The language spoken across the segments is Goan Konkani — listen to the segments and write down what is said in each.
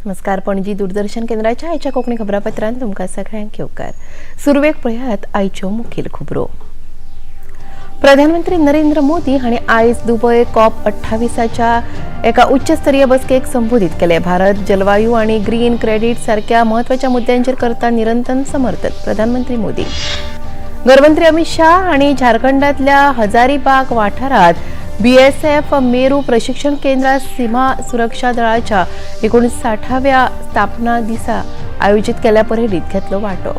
नमस्कार, पणजी दूरदर्शन केंद्राच्या आयच्या कोंकणी खबरापत्रांत तुमकां सगळ्यांक येवकार. सुरवेक पळयात आयच्यो मुखेल खबरो. प्रधानमंत्री नरेंद्र मोदी हांणी आयज दुबय कॉप 28च्या एका उच्चस्तरीय बसकेक संबोधीत केले. भारत जलवायू आनी ग्रीन क्रेडीट सारक्या म्हत्वाच्या मुद्द्यांचेर करता निरंतर समर्थन. प्रधानमंत्री मोदी. गृहमंत्री अमित शाह हांणी झारखंडातल्या हजारीबाग वाठारात बीएसएफ मेरू प्रशिक्षण केंद्रात सीमा सुरक्षा दळाच्या 59व्या स्थापना दिसा आयोजित केल्ल्या परेडीत घेतलो वांटो.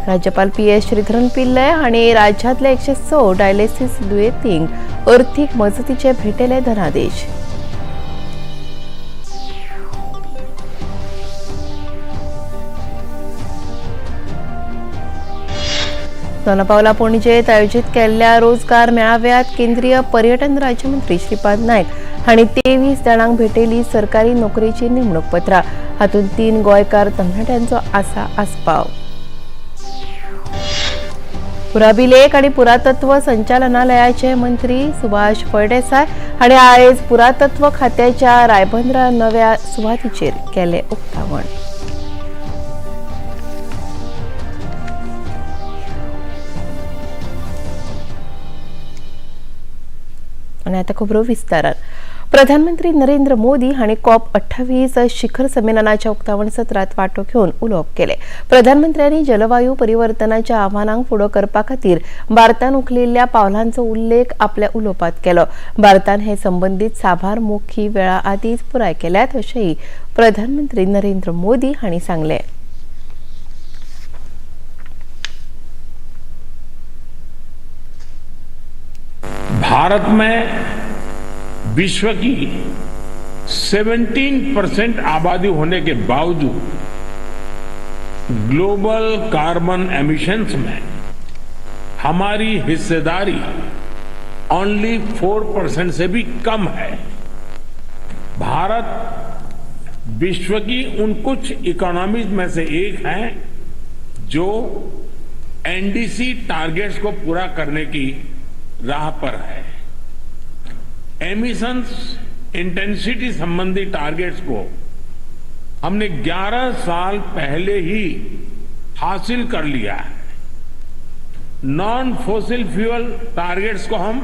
राज्यपाल पी एस श्रीधरन पिल्लय हांणी राज्यांतल्या 106 डायलिसिस दुयेंतींक अर्थीक मजतीचे भेटेले धनादेश. दोनापावला पणजेत आयोजित केल्ल्या रोजगार मेळाव्यात केंद्रीय पर्यटन राज्यमंत्री श्रीपाद नायक हांणी 23 जाणांक भेटेली सरकारी नोकरेची नेमणूक पत्रां. हातूंत 3 गोंयकार तरणाट्यांचो आसा आस्पाव. पुराभिलेख आनी पुरातत्व संचालनालयाचे मंत्री सुभाष फळदेसाय हांणी आयज पुरातत्व खात्याच्या रायबंदरा नव्या सुवातीचेर केलें उक्तावण. आनी आतां खबरो विस्तारान. प्रधानमंत्री नरेंद्र मोदी हांणी कॉप 28 शिखर संमेलनाच्या उक्तावण सत्रांत वांटो घेवन उलोवप केलें. प्रधानमंत्र्यांनी जलवायू परिवर्तनाच्या आव्हानांक फुडो करपा खातीर भारतान उखलिल्ल्या पावलांचो उल्लेख आपल्या उलोवपांत केलो. भारतान हे संबंदीत साबार मोखी वेळा आदींच पुराय केल्यात अशेंय प्रधानमंत्री नरेंद्र मोदी हांणी सांगलें. भारत में विश्व की 17% आबादी होने के बावजूद ग्लोबल कार्बन एमिशंस में हमारी हिस्सेदारी ओनली 4% से भी कम है. भारत विश्व की उन कुछ इकोनॉमीज में से एक है जो एनडीसी टारगेट्स को पूरा करने की राह पर है. एमिशंस इंटेंसिटी संबंधी टारगेट्स को हमने 11 साल पहले ही हासिल कर लिया है. नॉन फॉसिल फ्यूअल टारगेट्स को हम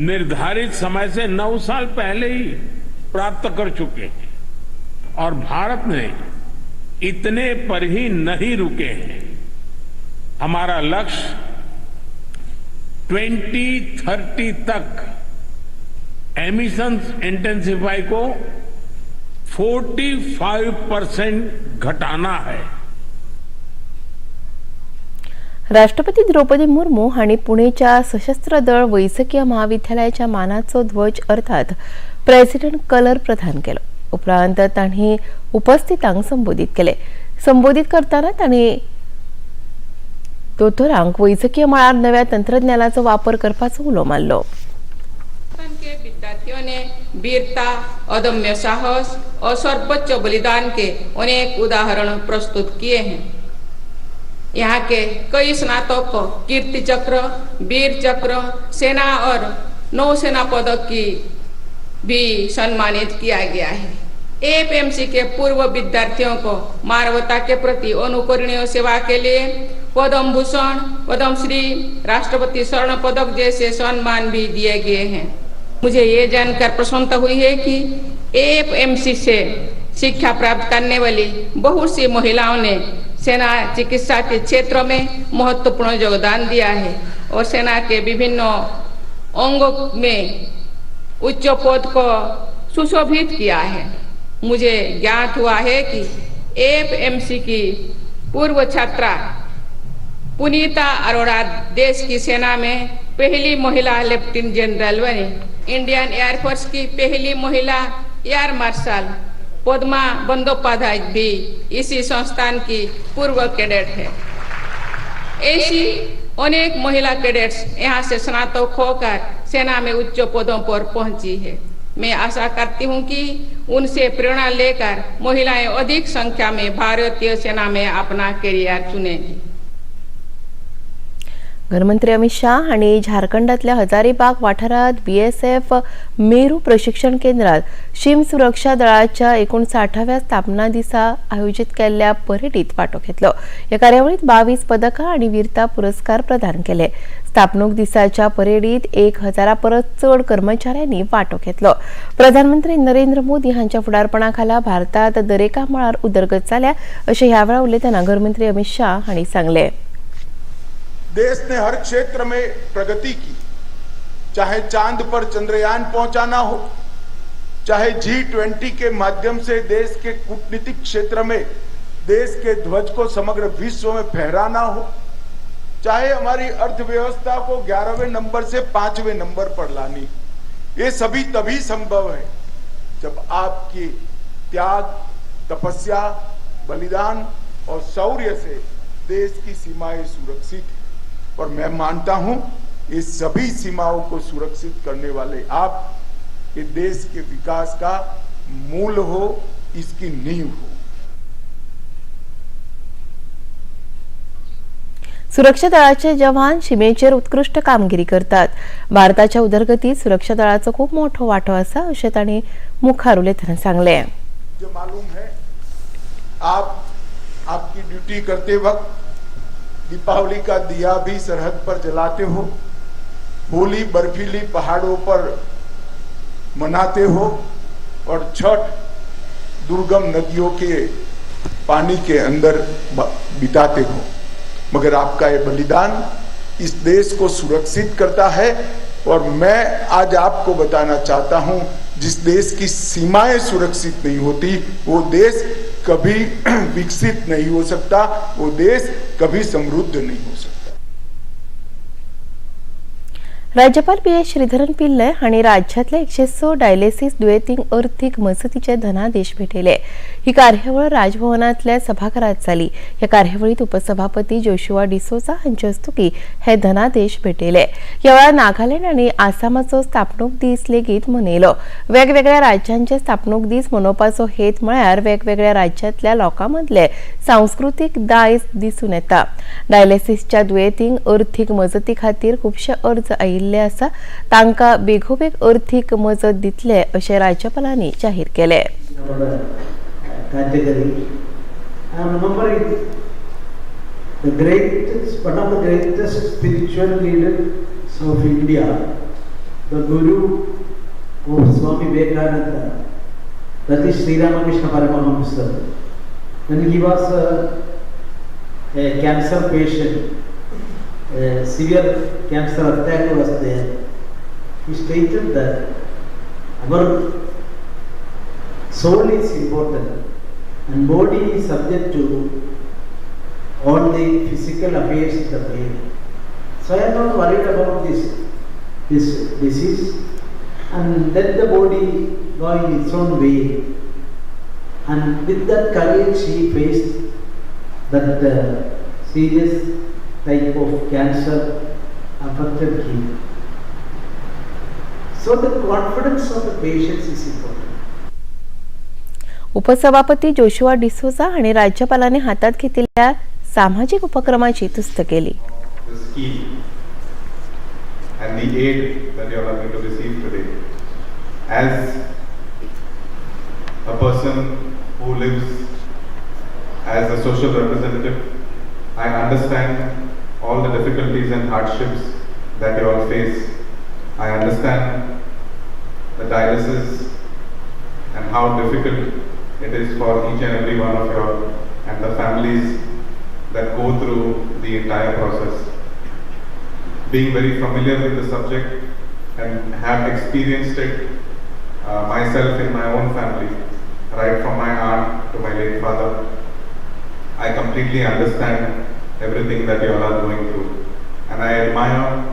निर्धारित समय से 9 साल पहले ही प्राप्त कर चुके हैं और भारत ने इतने पर ही नहीं रुके हैं. हमारा लक्ष्य 2030 तक एमिशंस इंटेंसिफाई को 45% घटाना है. राष्ट्रपती द्रौपदी मुर्मू हांणी पुणेच्या सशस्त्र दळ वैजकीय महाविद्यालयाच्या मानाचो ध्वज अर्थात प्रेसिडेंट कलर प्रदान केलो. उपरांत तांणी उपस्थितांक संबोधीत केले. संबोधीत करतना तांणी दोतोरांक वैजकीय मळार नव्या तंत्रज्ञानाचो वापर करपाचो उलो मारलो. के विद्यार्थियों ने वीरता, अदम्य साहस और सर्वोच्च बलिदान के अनेक उदाहरण प्रस्तुत किए हैं. यहाँ के कई स्नातक को कीर्ति चक्र, वीर चक्र, सेना और नौसेना पदक की भी सम्मानित किया गया है. एएफएमसी के पूर्व विद्यार्थियों को मानवता के प्रति अनुकरणीय सेवा के लिए पद्म भूषण, पद्मश्री, राष्ट्रपति स्वर्ण पदक जैसे सम्मान भी दिए गए हैं. मुझे ये जानकर प्रसन्नता हुई है कि एएफएमसी से शिक्षा प्राप्त करने वाली बहुत सी महिलाओं ने सेना चिकित्सा के क्षेत्र में महत्वपूर्ण योगदान दिया है और सेना के विभिन्न अंगों में उच्च पद को सुशोभित किया है. मुझे ज्ञात हुआ है कि एएफएमसी की पूर्व छात्रा पुनीता अरोड़ा देश की सेना में पहली महिला लेफ्टिनेंट जनरल बनी. इंडियन एयरफोर्स की पहली महिला एयर मार्शल पद्मा बंदोपाध्याय भी इसी संस्थान की पूर्व कैडेट है. ऐसी अनेक महिला कैडेट्स यहाँ से स्नातक होकर सेना में उच्च पदों पर पहुंची है. मैं आशा करती हूँ कि उनसे प्रेरणा लेकर महिलाएं अधिक संख्या में भारतीय सेना में अपना करियर चुनेंगी। घरमंत्री अमित शाह हांणी झारखंडातल्या हजारीबाग वाठारांत बीएसएफ मेरू प्रशिक्षण केंद्रात शीम सुरक्षा दळाच्या 59व्या स्थापना दिसा आयोजीत केल्ल्या परेडीत वांटो घेतलो। ह्या कार्यावळीत 22 पदकां आनी वीरता पुरस्कार प्रदान केले। स्थापणूक दिसाच्या परेडीत 1000 परस चड कर्मचाऱ्यांनी वांटो घेतलो। प्रधानमंत्री नरेंद्र मोदी हांच्या फुडारपणा खाला भारतात दरेका मळार उदरगत जाल्या अशें ह्या वेळार उलयतना घरमंत्री अमित शाह हांणी सांगलें। देश ने हर क्षेत्र में प्रगति की, चाहे चांद पर चंद्रयान पहुंचाना हो, चाहे G20 के माध्यम से देश के कूटनीतिक क्षेत्र में देश के ध्वज को समग्र विश्व में फहराना हो, चाहे हमारी अर्थव्यवस्था को 11वें नंबर से 5वें नंबर पर लानी, ये सभी तभी संभव है जब आपकी त्याग, तपस्या, बलिदान और शौर्य से देश की सीमाएं सुरक्षित है। और मैं मानता हूं ये सभी सीमाओं को सुरक्षित करने वाले आप ये देश के विकास का मूल हो, इसकी नींव हो। सुरक्षा दळाचे जवान शिमेचेर उत्कृष्ट कामगिरी करतात। भारताच्या उदरगतीत सुरक्षा दळाचो खूब मोठो वांटो आसा अशें तांणी मुखार उलयतना सांगलें। जो मालूम है आप आपकी ड्यूटी करते वक्त दीपावली का दिया भी सरहद पर जलाते हो, होली बर्फीली पहाड़ों पर मनाते हो और छठ दुर्गम नदियों के पानी के अंदर बिताते हो, मगर आपका ये बलिदान इस देश को सुरक्षित करता है। और मैं आज आपको बताना चाहता हूं, जिस देश की सीमाएं सुरक्षित नहीं होती वो देश कभी विकसित नहीं हो सकता, वो देश कभी समृद्ध नहीं हो सकता। राज्यपाल पी एस श्रीधरन पिल्लय हांणी राज्यांतल्या 106 डायलिसिस दुयेंतींक अर्थीक मजतीचे धनादेश भेटयले। ही कार्यावळ राजभवनांतल्या सभाघरात जाली। ह्या कार्यावळीत उपसभापती जोशुआ डिसोजा हांचे हस्तुकीं हे धनादेश भेटयले। ह्या वेळार नागालँड आनी आसामाचो स्थापणूक दीस लेगीत मनयलो। वेगवेगळ्या राज्यांचे स्थापणूक दीस मनोवपाचो हेत म्हळ्यार वेगवेगळ्या राज्यांतल्या लोकां मदले सांस्कृतीक दायज दिसून येता। डायलिसिसच्या दुयेंतींक अर्थीक मजती खातीर खुबशे अर्ज आयिल्ले आसा, तांकां बेगोबेग अर्थीक मजत दितले अशें राज्यपालांनी जाहीर केले। I am remembering the greatest, one of the greatest spiritual leaders of India, the Guru of Swami Vivekananda, that is Sri Ramakrishna Paramahamsa. When he was a cancer patient, a severe cancer attack was there, he stated that our soul is important and body is subject to all the physical affairs of the brain. So I am not worried about this disease, and let the body go in its own way. And with that courage he faced that serious type of cancer affected him. So the confidence of the patients is important. उपसभापती जोशुआ डिसोजा हांणी राज्यपालांनी हातात घेतिल्ल्या सामाजीक उपक्रमाची तुस्त केली। The scheme and the aid that you are going to receive today. As a person who lives as a social representative, I understand all the difficulties and hardships that you all face. I understand the dialysis and how difficult it is for each and every one of you all and the families that go through the entire process. Being very familiar with the subject and have experienced it myself in my own family, right from my aunt to my late father, I completely understand everything that you all are going through. And I admire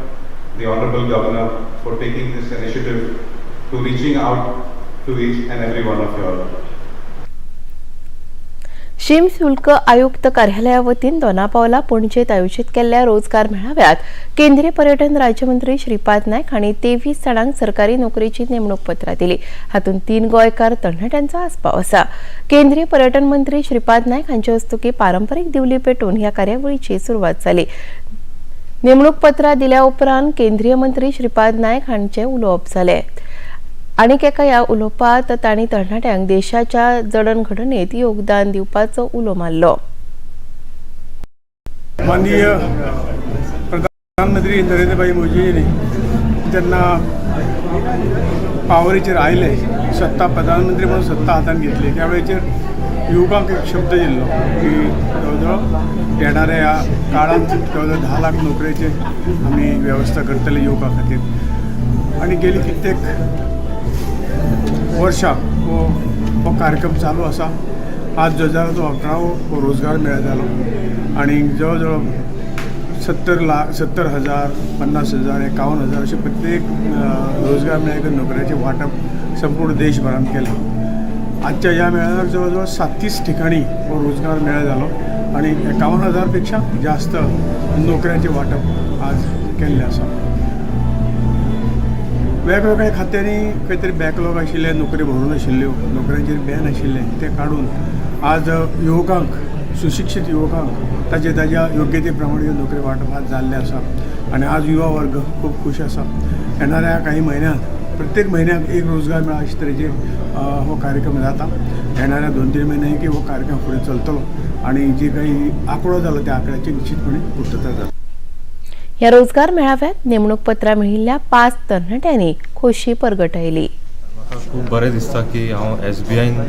the Honorable Governor for taking this initiative to reaching out to each and every one of you all. शीम शुल्क आयुक्त कार्यालया वतीन दोनापावला पणजेत आयोजित केल्ल्या रोजगार मेळाव्यात केंद्रीय पर्यटन राज्यमंत्री श्रीपाद नायक हांणी 23 जाणांक सरकारी नोकरेची नेमणूक पत्रां दिली. हातूंत 3 गोंयकार तरणाट्यांचो आस्पाव आसा. केंद्रीय पर्यटन मंत्री श्रीपाद नायक हांचे हस्तुकीं पारंपरीक दिवली पेटोवन ह्या कार्यावळीची सुरवात जाली. नेमणूक पत्रां दिल्या उपरांत केंद्रीय मंत्री श्रीपाद नायक हांचे उलोवप जालें. आनीक एका ह्या उलोवपांत तांणी तरणाट्यांक देशाच्या जडणघडणीत योगदान दिवपाचो उलो मारलो. माननीय प्रधानमंत्री नरेंद्रभाई मोदीजींनी जेन्ना पावरीचेर आयले, सत्ता प्रधानमंत्री म्हणून सत्ता हातान घेतली, त्या वेळेचेर युवकांक एक शब्द दिल्लो की जवळ जवळ येणाऱ्या ह्या काळांत जवळ जवळ 10 लाख नोकरेचे आमी वेवस्था करतले युवकां खातीर. आनी गेली कित्येक वर्षां हो कार्यक्रम चालू आसा. आज 2011 हो रोजगार मेळा जालो आनी जवळ जवळ 70 लाख, 70,000, 50,000, 51,000 अशे प्रत्येक रोजगार मेळ्ळे नोकऱ्याचें वांटप संपूर्ण देशभरान केलें. आजच्या ह्या मेळाव्याक जवळ जवळ 37 ठिकाणी हो रोजगार मेळा जालो आनी 51,000 पेक्षा जास्त नोकऱ्यांचें वांटप आज केल्लें आसा. वेगवेगळ्या खात्यांनी खंय तरी बॅकलॉग आशिल्ले, नोकरी भरून आशिल्ल्यो, नोकऱ्यांचेर बॅन आशिल्लें तें काडून आज युवकांक, सुशिक्षीत युवकांक ताजे ताज्या योग्यते प्रमाणे ह्यो नोकरी वांटप आज जाल्लें आसा आनी आज युवा वर्ग खूब खूश आसा. येणाऱ्या काही म्हयन्यांत प्रत्येक म्हयन्याक एक रोजगार मेळा अशे तरेचे हो कार्यक्रम जाता. येणाऱ्या 2-3 म्हयन्यांनी हो कार्यक्रम फुडें चलतलो आनी जे काही आंकडो जालो त्या आंकड्याची निश्चितपणे पूर्तता जाता. ह्या रोजगार मेळाव्यात नेमणूक पत्रां मेळिल्ल्या 5 तरणाट्यांनी खोशी परगटायली. म्हाका खूब बरें दिसता की हांव SBIन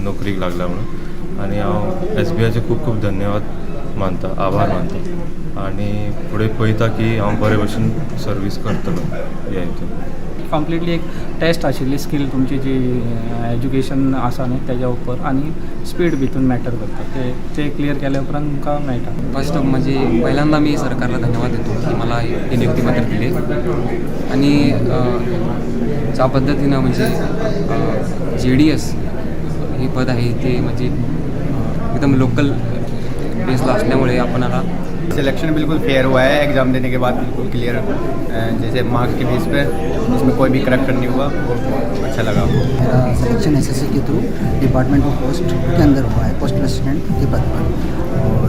नोकरीक लागला म्हणून आनी हांव SBIचे खूब खूब धन्यवाद मानता, आभार मानता आनी फुडें पळयता की हांव बरे भशेन सर्वीस करतलो ह्या हितून. कंप्लिटली एक टेस्ट आशिल्ली स्कील तुमची जी एज्युकेशन आसा न्ही तेज्या उपर आनी स्पीड भितून मॅटर करता, ते क्लियर केल्या उपरांत तुमकां मेळटा. फर्स्ट म्हणजे पहिल्यांदा मी सरकारला धन्यवाद देतो की मला हे नियुक्तीपत्र दिले आणि ज्या पद्धतीनं म्हणजे JDS हे पद आहे ते म्हणजे एकदम लोकल बेसला असल्यामुळे आपणाला सिलेक्शन बिल्कुल फेयर हुआ है. एग्ज़ाम देने के बाद बिल्कुल क्लियर, जैसे मार्क्स के बेस पे इसमें कोई भी करप्शन नहीं हुआ और अच्छा लगा. मेरा selection SSC K through department of post K अंदर हुआ है, पोस्टल असिस्टेंट के पद पर, और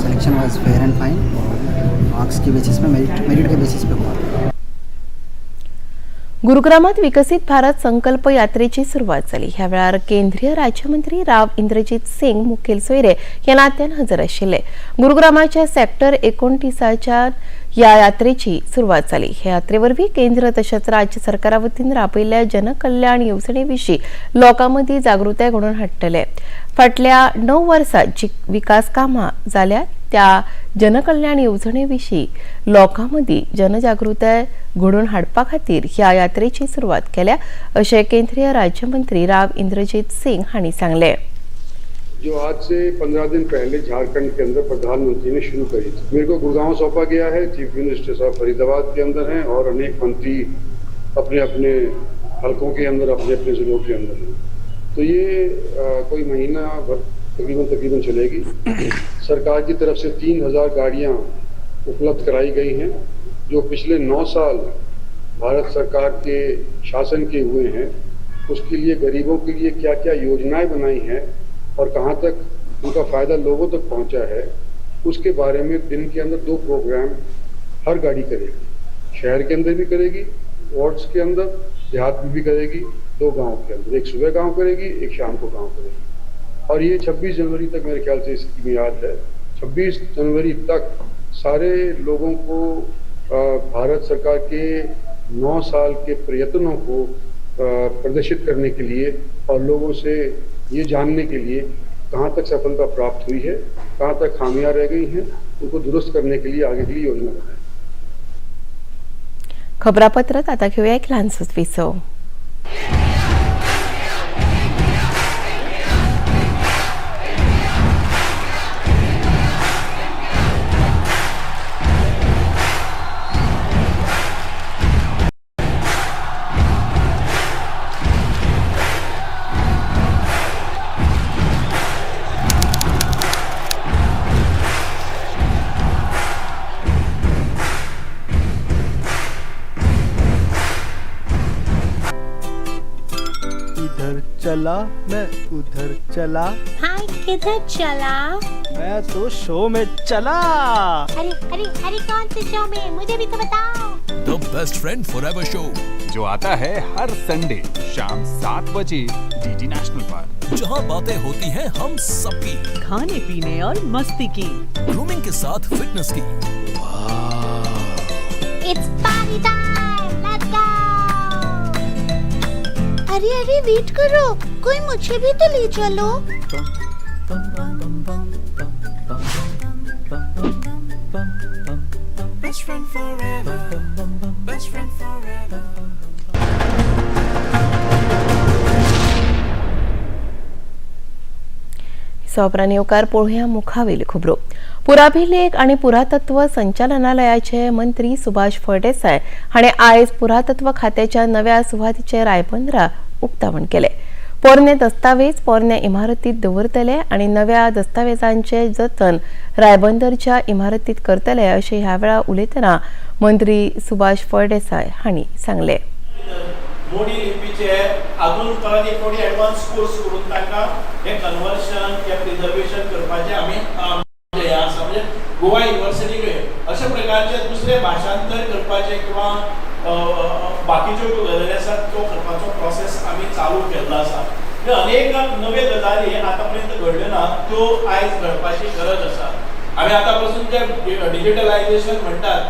selection was fair and fine Aur marks K basis pay, merit K basis pay हुआ. गुरुग्रामात विकसित भारत संकल्प यात्रेची सुरवात जाली. ह्या वेळार केंद्रीय राज्यमंत्री राव इंद्रजीत सिंग मुखेल सोयरे ह्या नात्यान हजर आशिल्ले. गुरुग्रामाच्या सेक्टर 29च्या ह्या यात्रेची सुरवात जाली. ह्या यात्रेवरवीं केंद्र तशेंच राज्य सरकारा वतीन राबयल्ल्या जनकल्याण येवजणे विशीं लोकां मदीं जागृताय घडोवन हाडटले. फाटल्या 9 वर्सां जी विकास कामां जाल्यात त्या जनकल्याण येवजणे विशीं लोकां मदीं जनजागृताय घडोवन हाडपा खातीर ह्या यात्रेची सुरवात केल्या अशें केंद्रीय राज्यमंत्री राव इंद्रजीत सिंग हांणी सांगलें. जो आज से 15 दिन पहले झारखंड के अंदर प्रधानमंत्री ने शुरू करी थी। मेरे को गुड़गांव सौंपा गया है, चीफ मिनिस्टर साहब फरीदाबाद के अंदर हैं और अनेक मंत्री अपने अपने हलकों के अंदर, अपने अपने ज़िलों के अंदर हैं। तो ये कोई महीना भर तकरीबन तकरीबन चलेगी। सरकार की तरफ से 3000 गाड़ियाँ उपलब्ध कराई गई हैं। जो पिछले 9 साल भारत सरकार के शासन के हुए हैं उसके लिए गरीबों के लिए क्या क्या योजनाएं बनाई हैं और कहाँ तक उनका फ़ायदा लोगों तक पहुँचा है, उसके बारे में दिन के अंदर 2 प्रोग्राम हर गाड़ी करेगी। शहर के अंदर भी करेगी, वार्ड्स के अंदर, देहात में भी करेगी, 2 गांव के अंदर, एक सुबह गांव करेगी, एक शाम को गांव करेगी। और ये 26 जनवरी तक मेरे ख्याल से इसकी मियाद है। 26 जनवरी तक सारे लोगों को भारत सरकार के 9 साल के प्रयत्नों को प्रदर्शित करने के लिए और लोगों से ये जानने के लिए कहाँ तक सफलता प्राप्त हुई है, कहाँ तक खामियां रह गई हैं, उनको दुरुस्त करने के लिए आगे के लिए योजना बनाए। खबरापत्रात आता घेऊया एक ल्हानसोच विसव. चला, मैं उधर चला। हाँ, किधर चला? मैं तो शो में चला। अरे अरे अरे, कौन से शो में? मुझे भी तो बताओ। The best friend forever show, जो आता है हर संडे शाम 7 बजे डीडी नेशनल पर, जहां बातें होती हैं हम सबकी, खाने पीने और मस्ती की, ग्रूमिंग के साथ फिटनेस की। It's party time, let's go. अरे अरे, वेट करो, कोई मुझे भी तो ले चलो। Best friend forever. Best friend forever. सोपरांनी येवकार. पळोवया मुखावेल्यो खबरो. पुराभिलेख आनी पुरातत्व संचालनालयाचे मंत्री सुभाष फळदेसाय हाणें आयज पुरातत्व खात्याच्या नव्या सुवातीचें रायबंदरा उक्तावण केलें. पोरणे दस्तावेज पोरण्या इमारतीत दवरतले आनी नव्या दस्तावेजांचे जतन रायबंदरच्या इमारतीत करतले, अशें ह्या वेळार उलयतना मंत्री सुभाष फळदेसाय हांणी सांगलें. मोडी लिपीचे अजून परत एक थोडी एडवान्स कोर्स करून तांकां हें कन्वर्शन या प्रिजर्वेशन करपाचें आमी हें आसा. म्हणजे गोवा युनिवर्सिटी कडेन अशा प्रकारचे दुसरे भाशांतर करपाचे किंवा बाकीच्यो ज्यो गजाली आसात त्यो करपाचो प्रोसेस आमी चालू केल्लो आसा. म्हणजे अनेक नव्यो गजाली आतां पर्यंत घडल्यो ना, त्यो आयज घडपाची गरज आसा. आमी आतां पासून जे डिजिटलायजेशन म्हणटात,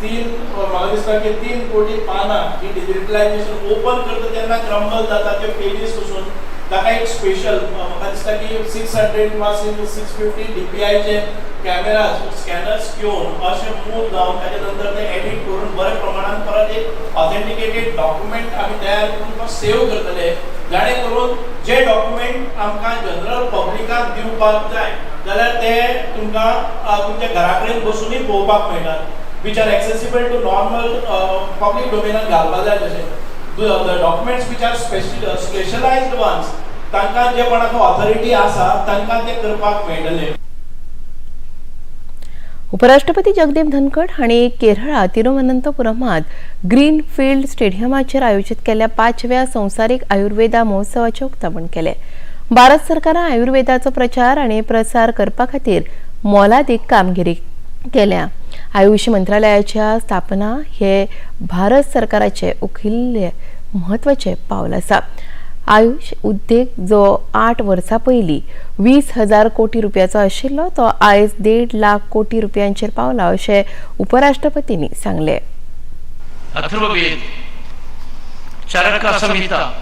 तीन, म्हाका दिसता की 3 कोटी पानां ही डिजिटलायजेशन ओपन करता तेन्ना क्रम्बल जाता त्यो पेजीस पसून. ताका एक स्पेशल, म्हाका दिसता की 600 किंवा 650 डीपीआयचे कॅमेरा, स्कॅनर्स घेवन अशें मूव जावन ताच्या नंतर ते एडिट करून बऱ्या प्रमाणान परत एक ऑथेंटिकेटेड डॉक्युमेंट आमी तयार करून तो सेव करतले, जाणे करून जे डॉक्युमेंट आमकां जनरल पब्लिकाक दिवपाक जाय जाल्यार ते तुमकां तुमच्या घरा कडेन बसुनूय पळोवपाक मेळटात, which are accessible to normal public डोमेनान घालपा जाय. तशें the documents which are specialized ones, तांकां जे कोणाक ऑथॉरिटी आसा तांकां ते करपाक मेळटले. उपराष्ट्रपती जगदीप धनखड हांणी केरळा तिरुवनंतपुरमात ग्रीन फिल्ड स्टेडियमाचेर आयोजीत केल्ल्या पांचव्या संवसारीक आयुर्वेदा महोत्सवाचें उक्तावण केलें. भारत सरकारान आयुर्वेदाचो प्रचार आनी प्रसार करपा खातीर मोलादीक कामगिरी केल्या. आयुष मंत्रालयाच्या स्थापना हे भारत सरकाराचे उखिल्ले म्हत्वाचे पावल आसा. आयुष उद्देग जो 8 वर्सां पयलीं 20,000 कोटी रुपयाचो आशिल्लो, तो आयज 1.5 लाख कोटी रुपयांचेर पावला, अशें उपराष्ट्रपतींनी सांगलें. Atharvaveda, Charaka Samhita,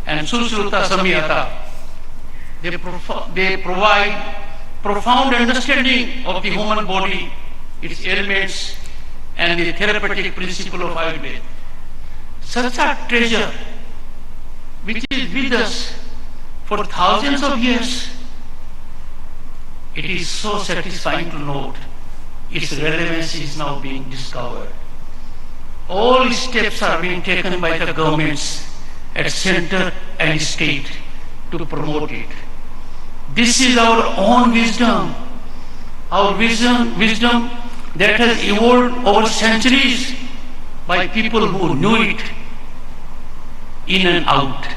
and Sushruta Samhita. They provide profound understanding of the human body, its ailments, and the therapeutic principle of Ayurveda. Such a treasure, which is with us for thousands of years, it is so satisfying to note its relevance is now being discovered. All steps are being taken by the governments at center and state to promote it. This is our own wisdom, our wisdom that has evolved over centuries by people who knew it in and out.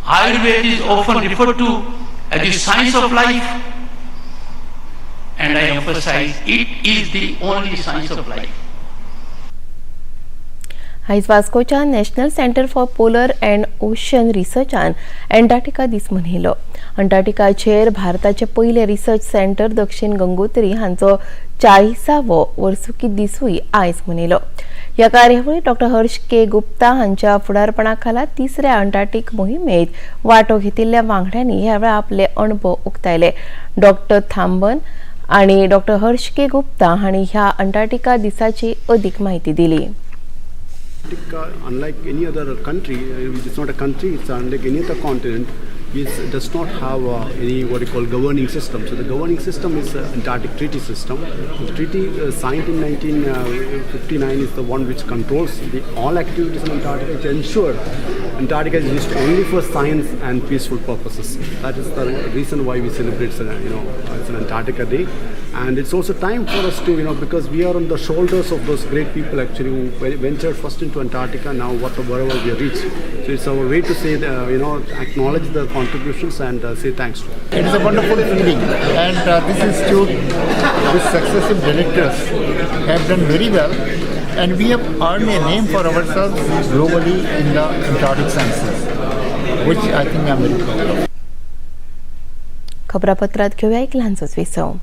Ayurveda is often referred to as the science of life, and I emphasize it is the only science of life. आयज वास्कोच्या National Centre for Polar and Ocean रिसर्चान Antarctica दीस मनयलो. अंटार्क्टिकाचेर भारताचे पयले रिसर्च सेंटर दक्षिण गंगोत्री हांचो 40वो वर्सुकी दिसूय आयज मनयलो. ह्या कार्यावळीत डॉ हर्ष के गुप्ता हांच्या फुडारपणा खाला तिसऱ्या अंटार्क्टिक मोहिमेत वांटो घेतिल्ल्या वांगड्यांनी ह्या वेळार आपले अणभव उक्तायले. डॉ थांबन आणि डॉ हर्ष के गुप्ता हांणी ह्या अंटार्क्टिका दिसाची अदीक म्हायती दिली. Antarctica, unlike any other country, it's not a country, it's unlike any other continent, it does not have any what you call governing system. So the governing system is Antarctic Treaty System. The treaty signed in 1959 is the one which controls the all activities in Antarctica to ensure Antarctica is used only for science and peaceful purposes. That is the reason why we celebrate, it's an Antarctica Day. And it's also time for us to, because we are on the shoulders of those great people actually who ventured first into Antarctica, now wherever we reach. So it's our way to say, acknowledge the contributions and say thanks to them. It is a wonderful feeling, and this institute, with successive directors, have done very well, and we have earned a name for ourselves globally in the Antarctic sciences, which I think I am very proud of. खबरापत्रात घेऊया एक ल्हानसोच विसव.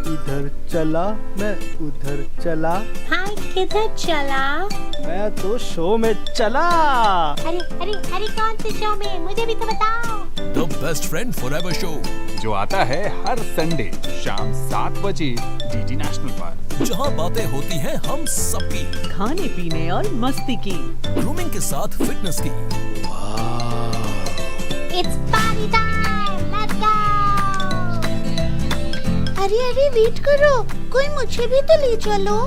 इधर चला मैं उधर चला, हाय किधर चला? मैं तो शो में चला। अरे अरे अरे कौन से शो में, मुझे भी तो बताओ। The best friend forever show जो आता है हर संडे शाम 7 बजे डीडी नेशनल पर, जहां बातें होती हैं हम सबकी, खाने पीने और मस्ती की, ग्रूमिंग के साथ फिटनेस की। It's party time, let's go. अरे अरे वेट करो, कोई मुझे भी तो ले चलो।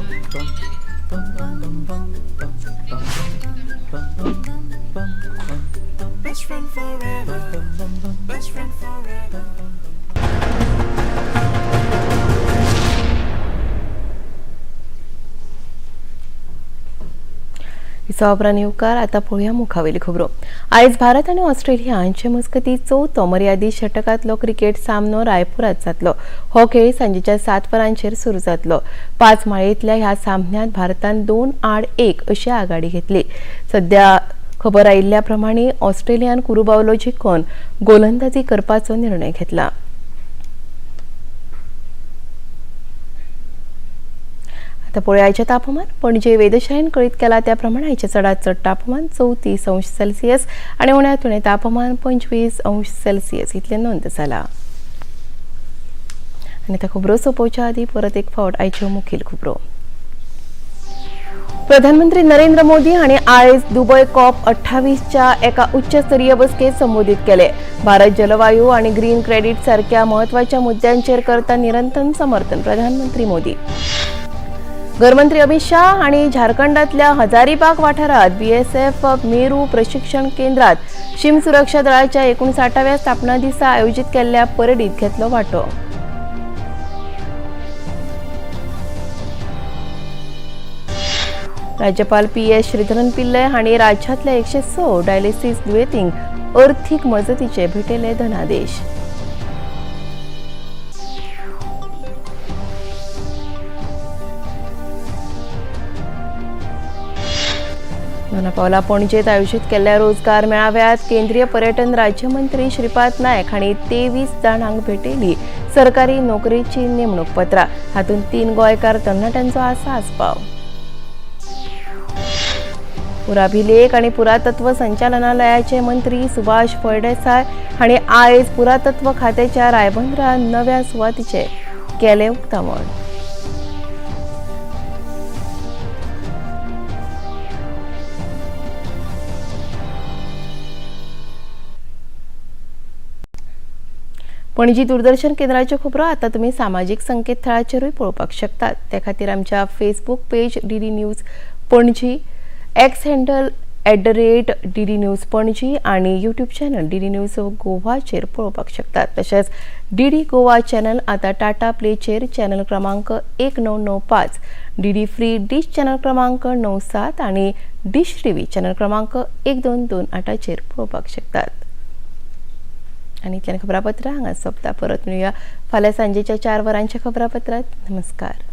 Best friend forever. Best friend forever. विसवा येवकार. आतां पळोवया मुखावेली खबरो. आयज भारत आनी ऑस्ट्रेलिया हांचे मजगतीं चवथो मर्यादीत षटकांतलो क्रिकेट सामनो रायपुरांत जातलो. हो खेळ सांजेच्या 7 वरांचेर सुरू जातलो. 5 माळयेंतल्या ह्या सामन्यांत भारतान 2-1 अशी आघाडी घेतली. सद्या खबर आयिल्ल्या प्रमाणे ऑस्ट्रेलियान कुरुबावलो जिखून गोलंदाजी करपाचो निर्णय घेतला. आतां पळोवया आयचें तापमान. पणजे वेधशाळेन कळीत केला त्या प्रमाणे आयचें चडांत चड तापमान 34 अंश सेल्सियस आनी उण्यांत उणें तापमान 25 अंश सेल्सियस इतलें नोंद जाला. आनी आतां खबरो सोंपोवच्या आदीं परत एक फावट आयच्यो मुखेल खबरो. प्रधानमंत्री नरेंद्र मोदी हांणी आयज दुबय कॉप 28च्या एका उच्चस्तरीय बसकेत संबोधीत केले. भारत जलवायू आनी ग्रीन क्रेडीट सारक्या म्हत्वाच्या मुद्द्यांचेर करता निरंतर समर्थन. प्रधानमंत्री मोदी. घरमंत्री अमित शाह हांणी झारखंडातल्या हजारीबाग वाठारात बीएसएफ मेरू प्रशिक्षण केंद्रात शीम सुरक्षा दळाच्या 59व्या स्थापना दिसा आयोजित केल्ल्या परेडीत घेतलो वांटो. राज्यपाल PS Sreedharan Pillai हांणी राज्यांतल्या 106 डायलिसिस दुयेंतींक अर्थीक मजतीचे भेटयले धनादेश. दोनापावला पणजेत आयोजित केल्ल्या रोजगार मेळाव्यात केंद्रीय पर्यटन राज्यमंत्री श्रीपाद नायक हांणी 23 जाणांक भेटयली सरकारी नोकरेची नेमणूक पत्रां. हातूंत 3 गोंयकार तरणाट्यांचो आसा आस्पाव. पुराभिलेख आनी पुरातत्व संचालनालयाचे मंत्री सुभाष फळदेसाय हांणी आयज पुरातत्व खात्याच्या रायबंदरा नव्या सुवातीचे केलें उक्तावण. पणजी दूरदर्शन केंद्राच्यो खबरो आतां तुमी सामाजीक संकेतथळाचेरूय पळोवपाक शकतात. ते खातीर आमच्या Facebook page DD news Panaji, X handle @DD News Panaji आनी यूट्यूब चॅनल DD news गोवाचेर पळोवपाक शकतात. तशेंच DD Goa channel आतां टाटा प्लेचेर चॅनल क्रमांक 1995, DD free dish channel क्रमांक 97 आनी डिश टीव्ही चॅनल क्रमांक 1228चेर पळोवपाक शकतात. आनी इतल्यान खबरापत्रां हांगा सोंपता. परत मेळुया फाल्यां सांजेच्या 4 वरांच्या खबरापत्रांत. नमस्कार.